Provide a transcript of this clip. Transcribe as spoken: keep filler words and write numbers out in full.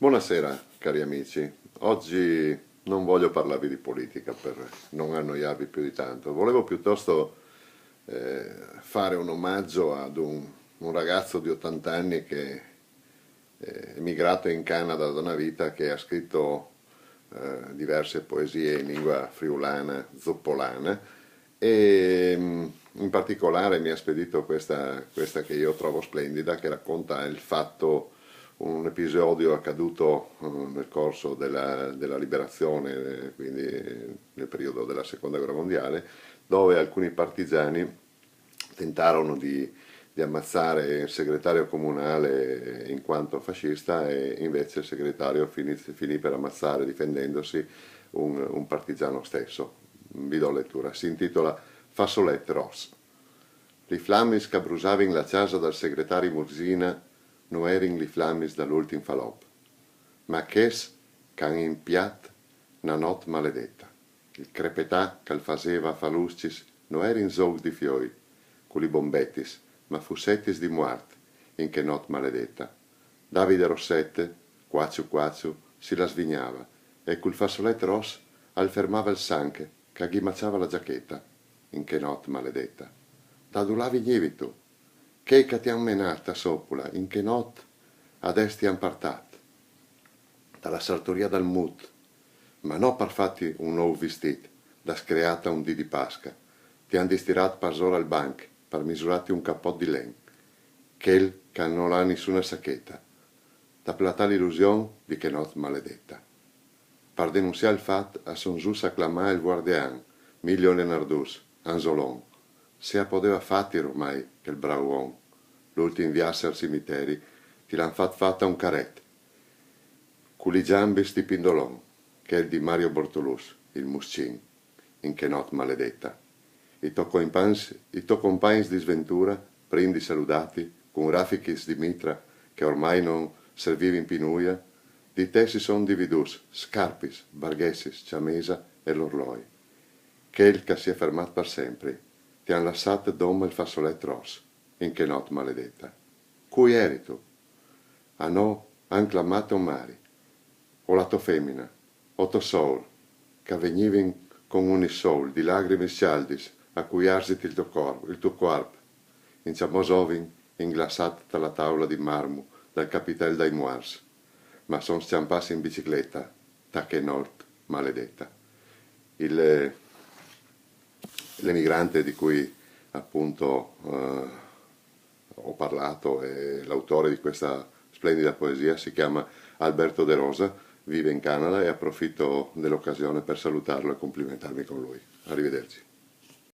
Buonasera, cari amici. Oggi non voglio parlarvi di politica per non annoiarvi più di tanto. Volevo piuttosto eh, fare un omaggio ad un, un ragazzo di ottanta anni che eh, è emigrato in Canada da una vita, che ha scritto eh, diverse poesie in lingua friulana, zoppolana, e mm, in particolare mi ha spedito questa, questa che io trovo splendida, che racconta il fatto, un episodio accaduto eh, nel corso della, della liberazione, eh, quindi nel periodo della seconda guerra mondiale, dove alcuni partigiani tentarono di, di ammazzare il segretario comunale in quanto fascista, e invece il segretario finì, finì per ammazzare, difendendosi, un, un partigiano stesso. Vi do lettura. Si intitola Fassolet Ros. Li flammis ch'a brusavin la chasa dal segretari Mursina no erin li flammis da l'ultim falop, ma chês ch'an impiat na not maledeta. Il crepetà ch'al faseva a faluscis no erin zouc di fioi, cu li bombetis, ma fussetis di muart in che not maledeta. Davide Rosset, cuaciu cuaciu, si la svignava, e cul fassolet ros al fermava il sanc ch'a ghi maciava la giacheta in che not maledeta. Da dulà vignivitu? Chei ch'a ti an menat a Sopula in che not adès ti an partât da la sartoria dal Mut, ma no par fâti un nou vistît da screata un dì di Pasca. Ti an distirât parsora il banc par misurâti un capot di len, chel ch'a nol à nissuna sacheta, da platâ l'ilusion di che not maledeta. Par denunziâ il fat a son zûts a clamâ il vuardean, Milio Lenardus, Anzolon. Se a podeva fâti ormai chel brau om. L'ultim viaç al cimiteri ti l'an fat fâ ta un caret, cu li giambis di pindolon, chel di Mario Bortolus, il Muscin, in che not maledeta. I to compagns, i to compagns di sventura, prin di saludâti, cun rafichis di mitra che ormai no servivin pi nuia, di te si son dividûts scarpis, barghessis, ciamesa e l'orloi. Chel ch'a si è fermât par sempri, ti an lassât doma il fassolet ros in che not maledeta. Cui eritu? A no an clamât to mari, o la to femina, o to soul, ch'a vegnivin con un issoul di lagrimis cjaldis a cuiarzit il to corp, il to cuarp. Inciamò zovin inglassât ta la taula di marmu dal capitel dai muarts, ma son scjampâts in bicicleta ta che not maledeta. Il, l'emigrante di cui appunto eh, ho parlato e l'autore di questa splendida poesia si chiama Alberto De Rosa, vive in Canada e approfitto dell'occasione per salutarlo e complimentarmi con lui. Arrivederci.